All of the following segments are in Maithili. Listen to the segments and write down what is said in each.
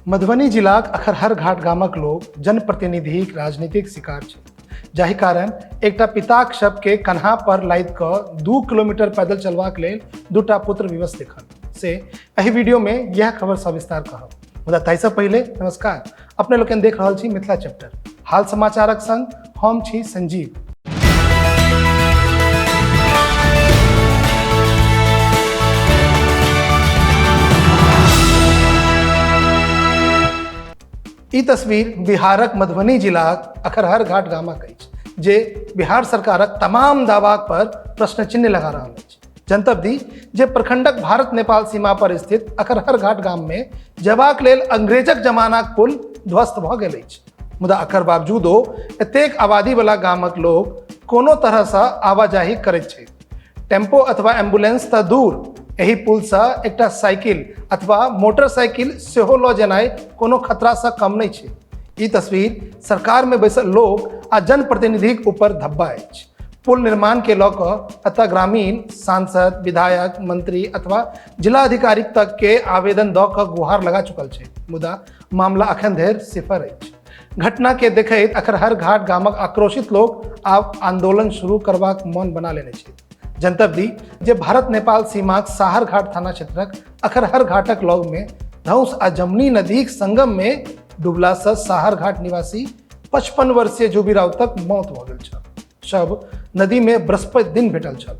मधुबनी जिलाक अखरहर घाट गामक लोक जनप्रतिनिधिक राजनीतिक शिकार छै, जाहि कारण एकटा पिताक शवके कन्हा पर लादि कऽ 2 किलोमीटर पैदल चलबाक लेल दूटा पुत्र विवश देखल। से एहि वीडियोमे इएह खबर सविस्तार कहब, मुदा ताहिसँ पहिले नमस्कार। अपने लोकनि देख रहल छी मिथिला चैप्टर हाल समाचारक संग हम छी संजीव। ई तस्वीर बिहारक मधुबनी जिलाक अखरहर घाट गामक अछि, जे बिहार सरकारक तमाम दावा पर प्रश्न चिन्ह लगा रहल अछि। जनतब दी जे प्रखंडक भारत नेपाल सीमा पर स्थित अखरहर घाट गाम में जयबाक लेल अंग्रेजक जमानाक पुल ध्वस्त भऽ गेल अछि, मुदा एकर बावजूदो एतेक आबादी वाला गामक लोक कोनो तरहसँ आवाजाही करैत छथि। टेम्पो अथवा एम्बुलेंस तऽ दूर, एहि पुलसँ एकटा साइकिल अथवा मोटरसाइकिल सेहो लऽ जेनाइ कोनो खतरासँ कम नहि छै। ई तस्वीर सरकारमे बैसल लोक आ जनप्रतिनिधिक ऊपर धब्बा अछि। पुल निर्माण के लऽ कऽ एतऽ ग्रामीण सांसद, विधायक, मंत्री अथवा जिलाधिकारी तक के आवेदन दऽ कऽ गुहार लगा चुकल छै, मुदा मामला अखन धरि सिफर अछि। घटना के देखैत अखरहर घाट गामक आक्रोशित लोक आब आंदोलन शुरू करबाक मन बना लेने छै। जनतब दी जे भारत नेपाल सीमाक साहर घाट थाना क्षेत्रक अखरहर घाटक लग में धौस आ जमुनी नदीक संगम में डूबला से साहर घाट निवासी 55 वर्षीय जुबी राउतक मौत भऽ गेल छल। शव नदी में बृहस्पति दिन भेटल छल।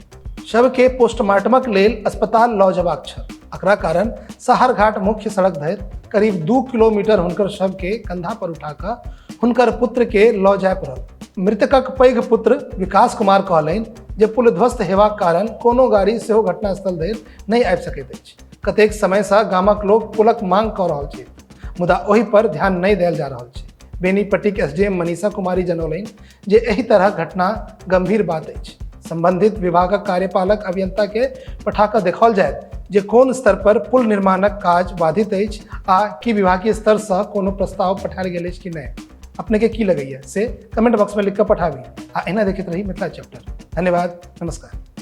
शव के पोस्टमार्टमक लेल अस्पताल लऽ जेबाक छल। एकरा कारण साहरघाट मुख्य सड़क धरि करीब 2 किलोमीटर हुनकर शव के कंधा पर उठा कऽ हुनकर पुत्र के लऽ जाय पड़ल। मृतकक पैघ पुत्र विकास कुमार कहलनि जे पुल ध्वस्त हेबाक कारण कोनो गाड़ी सेहो घटनास्थल धरि नहि आबि सकैत अछि। कतेक समयसँ गामक लोक पुलक मांग कऽ रहल छथि, मुदा ओहि पर ध्यान नहि देल जा रहल छै। बेनीपट्टीक एसडीएम मनीषा कुमारी जनौलनि जे एहि तरहक घटना गंभीर बात अछि। संबंधित विभागक कार्यपालक अभियंता के पठा कऽ देखल जायत जे कोन स्तर पर पुल निर्माणक काज बाधित अछि आ की विभागीय स्तरसँ कोनो प्रस्ताव पठायल गेल अछि कि नहि। अपने के की लगैया से कमेंट बॉक्स में लिख कऽ पठाबी आ एना देखैत रही मिथिला चैप्टर। धन्यवाद, नमस्कार।